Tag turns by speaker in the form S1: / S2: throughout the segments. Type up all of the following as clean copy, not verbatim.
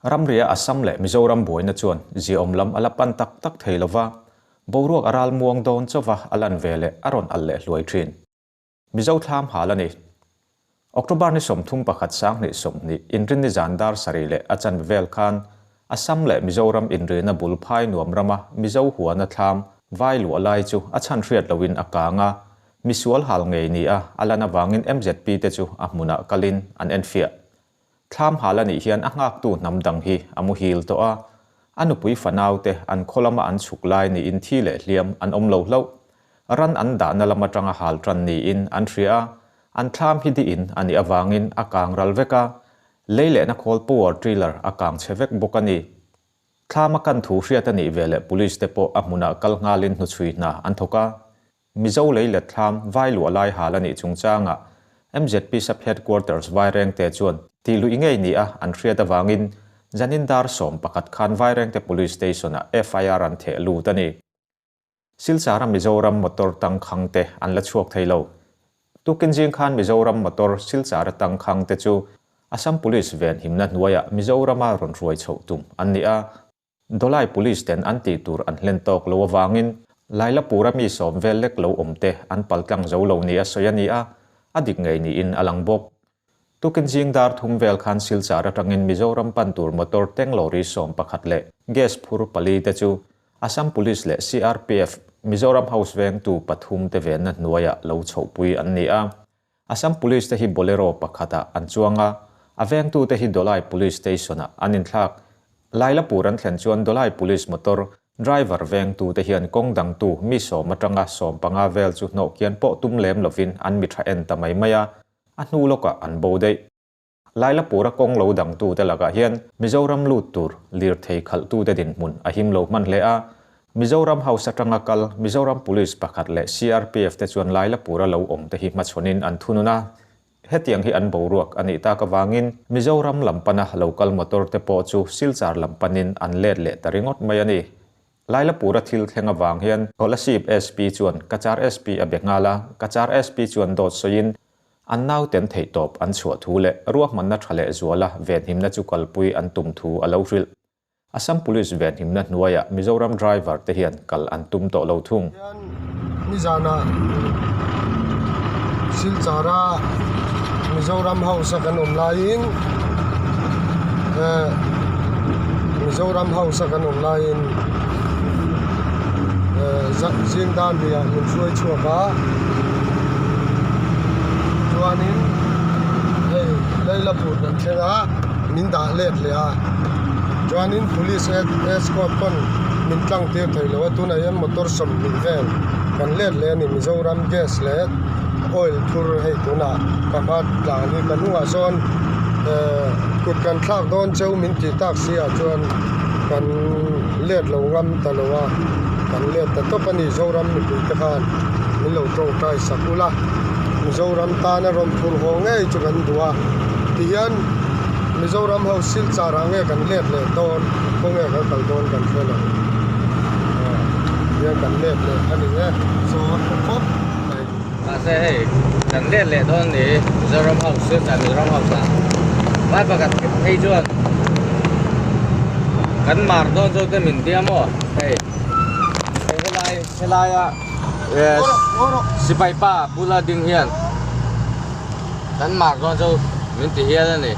S1: Ramria Assam leh Mizoram buaina chuan ziaawm lam a la pan tak tak thei lova, boruak a ral muang dawn chauva a lan ve leh a rawn alh leh hluai thin. Mizo thlam hal a ni. October ni 31 2020 inrinni zan dar sarih leh a chanve vel khan Assam leh Mizoram inrina bul phai nuam rama Mizo huana thlam vai luah lai chu a chhan hriat loin a kang a, misual hal ngei ni a a lan avangin MZP te chu a hmunah kalin an enfiah. Thlam hal a nih hian a nghaktu hnam dang hi a muhil tawh a, a nupui fanaute an khaw lama an chhuk lai niin thi leh hliam an awm lo hlauh. Ran an dahna lam atanga hal tan niin an hria a, an thlam hi diin a nih avangin a kang ral vek a, lei lehna khawl power triller a kang chhe vek bawk a ni. Thlam a kan thu hriat a nih veleh police te pawh a hmunah kal nghalin hnuchhui hna an thawk a. Mizo lei let thlam vai luah lai hal a nih chungchangah MZP Sub Headquarters Vairengte chuan tih luih ngei ni a an hriat avangin Janin dar 11 khan Vairengte Police Station-ah FIR an theh lut a ni. Silchara Mizoram motor tangkhang te an la chhuak thei lo. Tukin zing khan Mizoram motor Silchara tangkhang te chu Assam Police venhimna hnuaiah Mizorama rawn hruai chhoh tum an ni a. Dawlai Police ten an tih tur an hlen tawk lo avangin Lailapura mi sawm vel lek lo awm te an paltlang zo lo nia sawi a ni a, a dik ngei niin a lang bawk. Tukin zing dar thum vel khan Silchar atangin Mizoram pan tur motor tank lorry 11 leh gas phur pali te chu Assam Police leh CRPF Mizoram House vengtu pathum te venna hnuaiah lo chhohpui an ni a. Assam Police te hi Bolero pakhatah an chuang a, a vengtute hi Dawlai Police Station-ah an inthlak. Lailapur an thlen chuan Dawlai Police motor driver vengtute hian kawng dangtu mi sawm atanga 15 vel chu hnawhkian pawh tum lem lovin an mi tha en ta mai mai a, a hnu lawkah an bo daih. Lailapura kawng lo dangtute lakah hian Mizoram lut tur lirthei khalhtute dinhmun a him lo hman hle a. Mizoram House atanga kal Mizoram Police pakhat leh CRPF te chuan Lailapura lo awm te hi hmachhawnin an thunun a. Hetiang hi an boruak a nih tak avangin Mizoram lam pana lo kal motor te pawh chu Silchar lam panin an let leh ta ringawt mai a ni. Lailapura thil thleng avang hian Kolasib SP chuan Cachar SP a be nghal a, Cachar SP chuan dawt sawiin An nauten theihtawp an chhuah thu leh ruahmanna tha leh zuala venhimna chu kalpui an tum thu a lo hrilh. Assam Police venhimna hnuaiah Mizoram driver te hian kal an tum tawh lo thung.
S2: Hian nizanah Silchara Mizoram House a kan awm laiin eh Mizoram House a kan awm laiin eh zing dan hnih ah min hruai chhuak a. Chuanin hei Lailapur kan thleng a min dah let leh a chuanin police escort pawn min tlang tir thei lo a tunah hian motor 20 vel kan let leh a ni Mizoram gas leh oil phur hei tunah ka hma tlan hi ka hnungah sawn ehh kut kan thlak dawn cheu min tih tak si ah chuan kan let lo ngam ta lo a kan let ta tawp a ni Zoram mipui te khan. Min lo tawngtai sak ula, Mizoram tana rawn phur haw ngei chu kan duh a, tihian Mizoram ho Silchar ah nge kan let leh dawn, khawnge kan kal dawn kan hre lo. Tihian kan let leh a ni e, chaw a tha khawp mai.
S3: Mahse hei kan let leh dawn ni Mizoram ho Silchar Mizoram house ah vai pakhat phei chuan kan mar dawn chu te min tia maw hei hei helai helaia Sipai pa bula ding hian kan mark dawn chu min ti hial a ni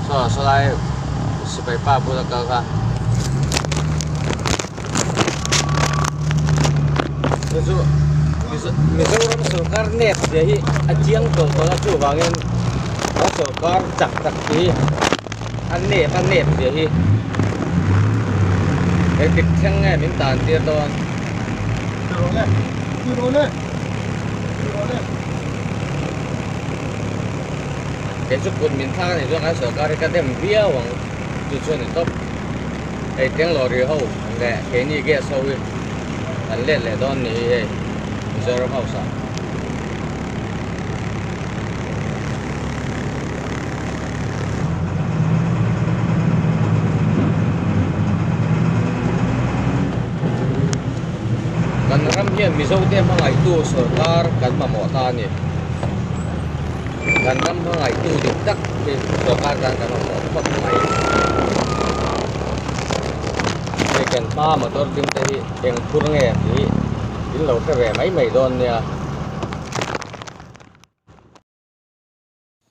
S3: saw sawlai sipai pa bula kal kha chu chu Mizoram sorkar nep zia hi a chiang tawh tawh a chuvangin kan sorkar chak tak hi a nep a nep zia hi engtik thleng nge min tan tir dawn. Kei chu kut min thlak a nih chuan kan sorkar hi ka dem viau ang chu chu a ni tawp. Hei teng lorry ho leh keini gas ho hi an let leh dawn ni hi hei Mizoram house ah. Kan ram hian Mizote hmangaihtu sorkar kan mamawh ta a ni. Kan ram hmangaihtu dik tak hi sorkar tan kan mamawh khawp mai. Hei kan hma motor ding te hi eng phur nge tih in lo hre ve mai mai dawn nia.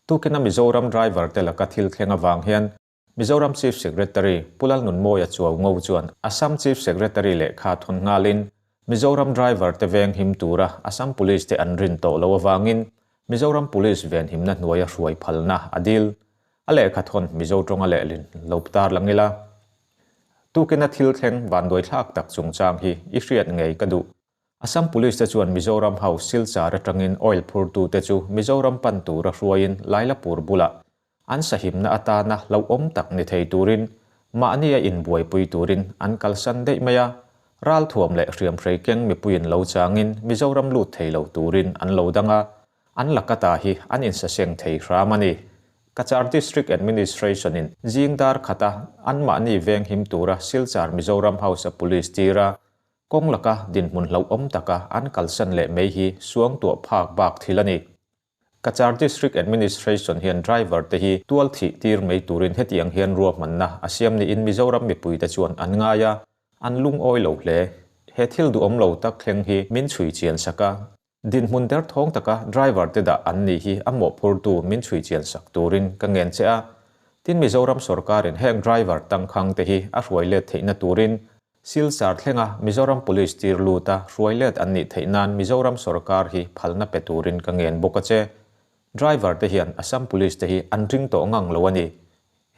S1: Tukina Mizoram driver te laka thil thleng avang hian Mizoram Chief Secretary Pu Lalnunmawia Chuau Ngo chuan Assam Chief Secretary lehkha thawn nghalin Mizoram driver te veng him tura Assam Police te an rin tawh loh avangin Mizoram Police venhimna hnuaia hruai phalna a dil. A lehkha thawn Mizo tawnga lehlin lo tar lang ila. Tukina thil thleng vanduaithlak tak chungchang hi i hriat ngei ka duh. Assam Police te chuan Mizoram House Silchar atangin oil phurtute chu Mizoram pan tura hruaiin Lailapur bulah an sahimna atana hlauhawm tak ni thei turin mahni a inbuaipui turin an kalsan daih mai a, ralthuam leh hriamhrei keng mipuiin lo changin Mizoram lut thei lo turin an lo dang a, an lakata hi an insaseng thei hram a ni. Cachar District Administration-in zing dar khata anmahni venghim tura Silchar Mizoram House-a Police tira Kawng laka dinhmun hlauhawm taka an kalsan leh mai hi suangtuah phak bak thil a ni. Cachar District Administration hian driver te hi tual thih tir mai turin hetiang hian ruahmanna a siam niin Mizoram mipuite chuan an ngai a, an lungawi lo hle. He thil duhawm lo tak thleng hi min chhui chian sak a. Dinhmun derthawng taka driver te dah an nih hi a mawhphurtu min chhui chian sak turin ka ngen che a. Tin Mizoram sorkarin heng driver tangkhang te hi a hruai let theihna turin Silchar thlenga Mizoram Police tir lut a hruai let an nih theih nan Mizoram sorkar hi phalna pe turin ka ngen bawk a che. Driver te hian Assam Police te hi an ring tawh ngang lo a ni.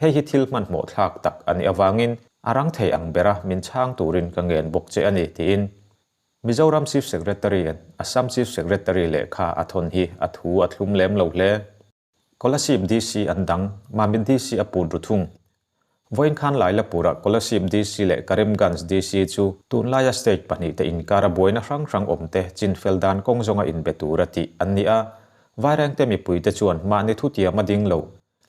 S1: Hei hi thil hmanhmawh thlak tak a nih avangin a rang thei ang bera min chhang turin ka ngen bawk che a ni tiin Mizoram Chief Secretary in Assam Chief Secretary lehkha a thawn hi a thu a thlum lem lo hle. Kolasib DC an dang, Mamit DC a put ru thung. Vawiin khan Lailapurah Kolasib DC leh Karimganj DC chu tunlaia state pahnihte inkara buaina hrang hrang awmte chinfel dan kawng zawnga inbe tura tih an ni a. Vairengte mipuite chuan mahni thutiam a ding lo,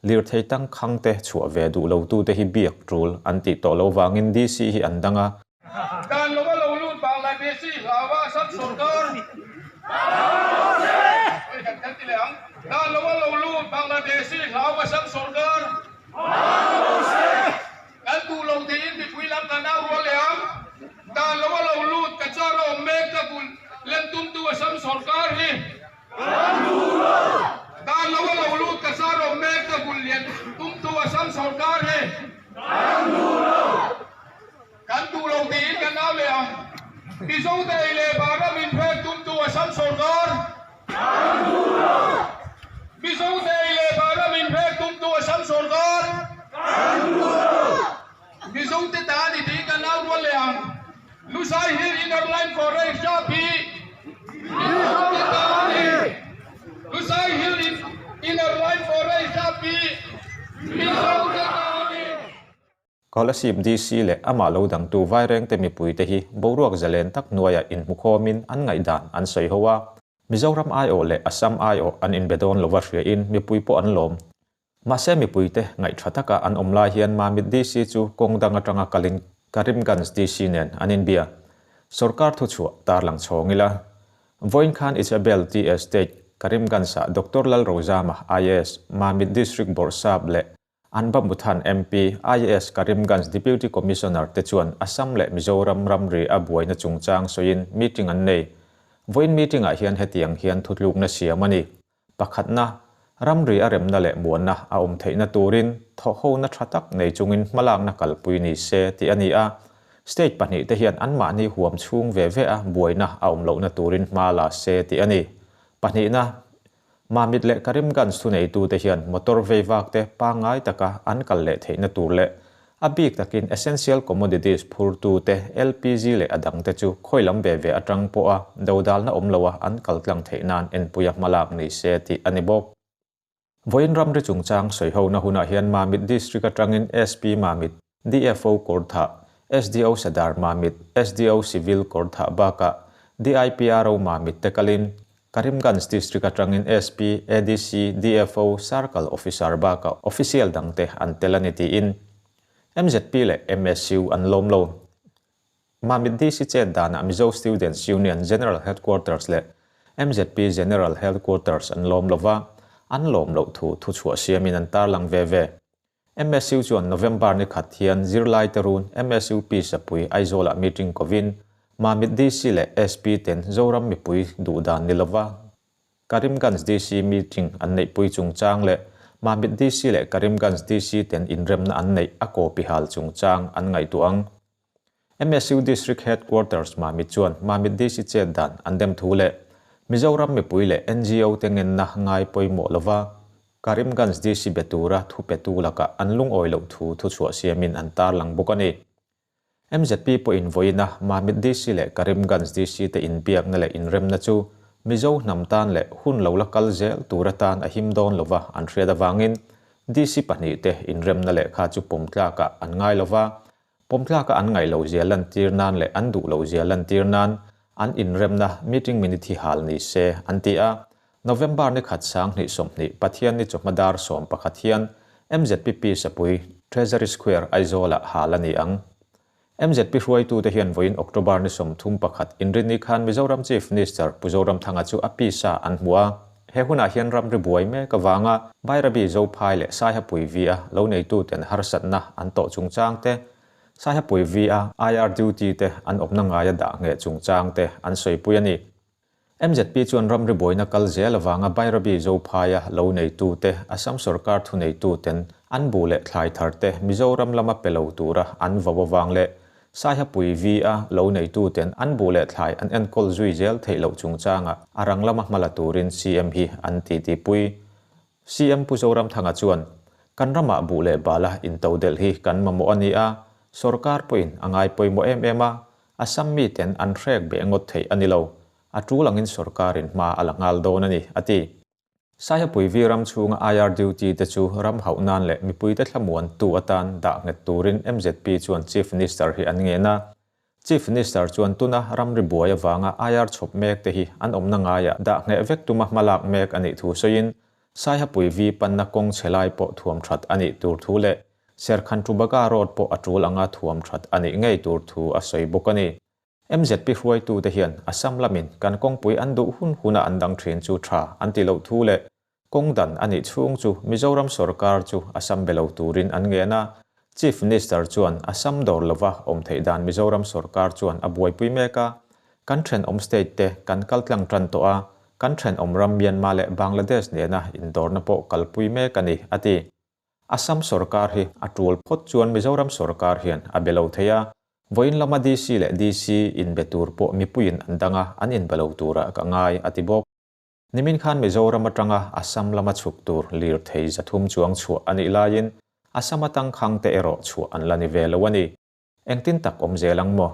S1: lirthei tangkhangte chhuah ve duh lotute hi biak tul an tih tawh lo vangin DC hi an dang a.
S4: Dan lova lo lut Bangladeshi hlaua Assam sorkar Dan lova lo lut Bangladeshi hlaua Assam sorkar Kan duh lo tiin mipui lam kan au rual leh ang. Dan lova lo lut ka char a awm mek ka bul lem tumtu Assam sorkar hi Dan lova lo lut ka char a awm mek ka bul lian tumtu Assam sorkar hi Kan duh lo tiin kan au leh ang. Mizo te ei leh bar a min pek tumtu Assam sorkar. Kan duh lo. Mizo te ei leh bar a min pek tumtu Assam sorkar. Kan duh lo. Mizo te ta a ni tiin kan au rual leh ang. Lusai Hill Inner Line Forest shop hi Mizo te ta a ni. Lusai Hill Inner Line Forest shop hi Mizo te ta a ni.
S1: Kolasib DC leh amah lo dangtu Vairengte mipuite hi boruak zalen tak hnuaiah inhmukhawmin an ngaihdan an sawi ho a. Mizoram aiawh leh Assam aiawh an inbe dawn lova hriain mipui pawh an lawm. Mahse mipuite ngaihtha taka an awm lai hian Mamit DC chu kawng dang atanga kalin Karimganj DC nen an inbia. Sorkar thuchhuah tarlang chhawng ila. Vawiin khan Isabel Tea Estate, Karimganj-ah Doctor Lalrozama, IAS, Mamit District Bawrhsap leh Anbamuthan MP, IAS Karimganj Deputy Commissioner te chuan Assam leh Mizoram ramri a buaina chungchang sawiin meeting an nei. Vawiin meeting ah hian hetiang hian thutlukna siam a ni. Pakhatna, ramri a remna leh muanna a awm theihna turin thawhhona tha tak nei chungin hmalakna kalpui ni se tih a ni a. State pahnihte hian anmahni huam chhung ve ve a buaina a awm lohna turin hma la se tih a ni. Pahnihna, Mamit leh Karimganj thuneitute hian motor vei vakte pangngai taka an kal leh theihna tur leh a bik takin essential commodities phurtute LPG leh a dangte chu khawi lam ve ve atang pawha dodalna awm loa an kal tlang theih nan enpuia hmalak ni se tih a ni bawk. Vawiin ramri chungchang sawihona hunah hian Mamit District atangin SP Mamit, DFO Kawrthah, SDO Sadar Mamit, SDO Civil Kawrthah bakah DIPRO Mamit te kalin Karimganj District atangin SP, ADC, DFO, Circle Officer bakah official dangte an tel a ni tiin MZP leh MSU an lawm lo. Mamit DC chet danah Mizo Students Union General Headquarters leh MZP General Headquarters an lawm lova, an lawm loh thu thuchhuah siamin an tarlang ve ve. MSU chuan November ni khat hian zirlaite run MSU Pisapui Aizawlah meeting kovin Mamit DC leh SP ten Zoram mipui duhdan ni lova Karimganj DC meeting an neihpui chungchang leh Mamit DC leh Karimganj DC ten inremna an neih a copy hal chungchang an ngaihtuah ang. MSU District Headquarters Mamit chuan Mamit DC chet dan an dem thu leh Mizoram mipui leh NGO te ngenna ngai pawimawh lova Karimganj DC be tura thu petu lakah an lungawi loh thu thuchhuah siamin an tarlang bawk a ni. MZP pawhin vawiina Mamit DC leh Karimganj DC te inbiakna leh inremna chu Mizo hnam tan leh hun lo la kal zel tur atan a him dawn lova an hriat avangin DC pahnihte inremna lehkha chu pawm tlakah an ngai lova, Pawmtlaka an ngaih loh zia lantir nan leh an duh loh zia lantir nan an inremna meeting minute hi hal ni se an ti a. November ni khat 20 20 Pathianni chawhma dar 11 hian MZP Pisapui Treasury Square Aizawlah hal a ni ang. MZP hruaitute hian vawiin October ni 31 Inrinni khan Mizoram Chief Minister Pu Zoramthanga chu a pisa an hmu a. He hunah hian ramri buai mek avanga Bairabi Zophai leh Saihapui V-a lo neituten harsatna an tawh chungchang te, Saihapui V-a IR duty te an awmna ngaia dah ngheh chungchang te an sawipui a ni. MZP chuan ramri buaina kal zel avanga Bairabi Zophaia lo neitute Assam sorkar thuneituten an bu leh thlai thar te Mizoram lama pe lo tura an vau avang leh Saihapui V-a lo neituten an buh leh thlai an enkawl zui zel theih loh chungchangah a rang lama hma la turin CM hi an titipui. CM Pu Zoramthanga chuan, Kan ramah buh leh bala intodelh hi kan mamawh a ni a, sorkar pawhin a ngai pawimawh em em a, Assam miten an hrek beh ngawt theih a ni lo, a tul angin sorkarin hma a la nghal dawn a ni, a ti. Saihapui vi ram chhunga IR duty te chu ram hauh nan leh mipuite thlamuan tu atan dah nghet turin MZP chuan Chief Minister hi an ngen a. Chief Minister chuan tuna ramri buai avanga IR chhawp mek te hi an awmna ngaiah dah ngheh vek tuma hmalak mek a nih thu sawiin Saihapui vi panna kawng chhe lai pawh thuam that a nih tur thu leh Serkhan Tubaga Road pawh a tul anga thuam that a nih ngei tur thu a sawi bawk a ni. MZP hruaitute hian Assam lamin kan kawngpui an duh hun huna an dang thin chu tha an ti loh thu leh kawng dan a nih chhung chu Mizoram sorkar chu Assam be lo turin an ngen a. Chief Minister chuan Assam dawr lova awm theih dan Mizoram sorkar chuan a buaipui mek a, kan thenawm state te kan kal tlang tan tawh a, kan thenawm ram Myanmar leh Bangladesh nena indawrna pawh kalpui mek a ni, a ti. Assam sorkar hi a tul phawt chuan Mizoram sorkar hian a be lo thei a, vawiin lama DC leh DC inbe tur pawh mipuiin an dang a, an inbe lo turah ka ngai, a ti bawk. Nimin khan Mizoram atanga Assam lama chhuk tur lirthei 300 chuang chhuah a nih laiin Assam atang khangte erawh chhuah an la ni ve lo a ni. Engtin tak awm zel ang maw?